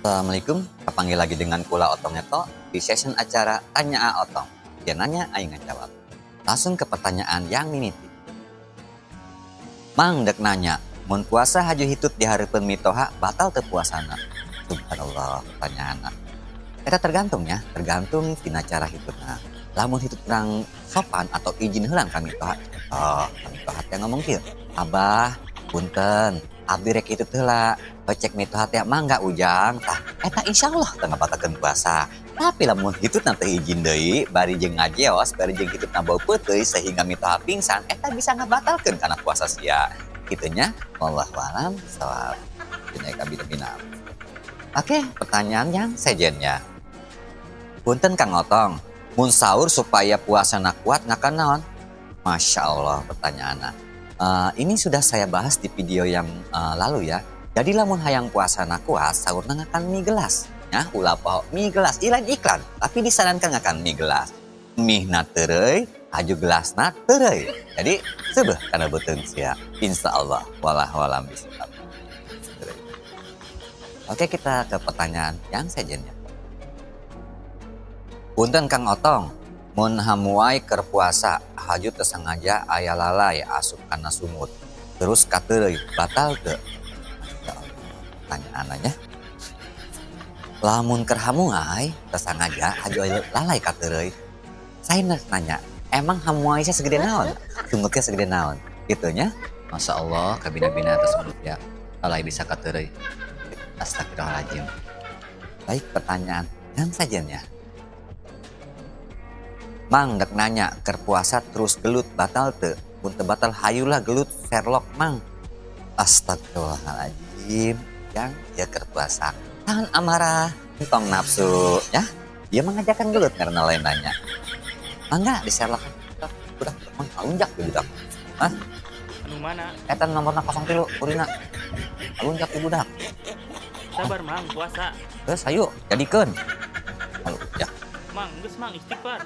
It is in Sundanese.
Assalamualaikum, kapanggih lagi dengan Kula Otong Neto di session acara Tanya A Otong. Dia nanya, aing ngajawab. Langsung ke pertanyaan yang mimiti. Mang dek nanya, mun puasa haju hitut di hareupeun mitoha batal teu puasana? Subhanallah, pertanyaan. Eta tergantung ya, tergantung tina cara hitutna. Lamun hitut kurang sopan atau izin heula ka mitoha. Oh, ka mitoha teh ngomong kieu, "Abah, punten, abdi rek hitut heula." Cek mitoha teh mangga ujang, tah eta insyaallah teu ngabatalkeun puasa. Tapi lamun hitutna teu izin deui, bari jeung ngajeos, bari jeung hitutna bau peuteuy sehingga mitoha pingsan, eta bisa ngabatalkeun kana puasa sia. Kitu nya, wallahu a'lam bishawab. Bina. Oke, pertanyaan yang sejennya. Punten Kang Otong, mun sahur supaya puasana kuat ngakan naon? Masya Allah pertanyaanna. Ini sudah saya bahas di video yang lalu ya. Jadi lamun hayang puasana kuat, sahurna ngakan mie gelas. Ya, ulah poho mie gelas, lain iklan, tapi disarankan ngakan mie gelas. Mie na tereuy, haju gelasna tereuy. Jadi seubeuh kana beuteung sia. Insya Allah, wallahu a'lam bishawab. Oke, kita ke pertanyaan yang sejennya. Punten Kang Otong, mun hamuai keur puasa, haju teu sengaja aya lalay asup kana sumut. Terus kateureuy, batal teu? Pertanyaannya. Lamun keur hamuai teu sengaja haju aya lalay kateureuy. Saya nanya, emang hamuai saya segede naon? Sumutnya segede naon? Gitu nya. Masya Allah, kabina-bina atas manusia. Lalay bisa kateureuy. Astagfirullahaladzim. Baik, pertanyaan yang sajanya. Mang dek nanya, keur puasa terus gelut batal teu? Mun teu batal hayulah gelut Sherlock mang. Astagfirullahaladzim. Yang dia keur puasa tahan amarah, entong nafsu ya. Dia mengajarkan gelut karena lain nanya. Mangga di Sherlock. Udah, mang alunjak budak. Hah? Anu mana? Eta nomorna 03 urina. Alunjak ieu budak. Sabar mang, puasa. Geus hayu, jadikeun. Halo, ya. Mang, geus mang istighfar.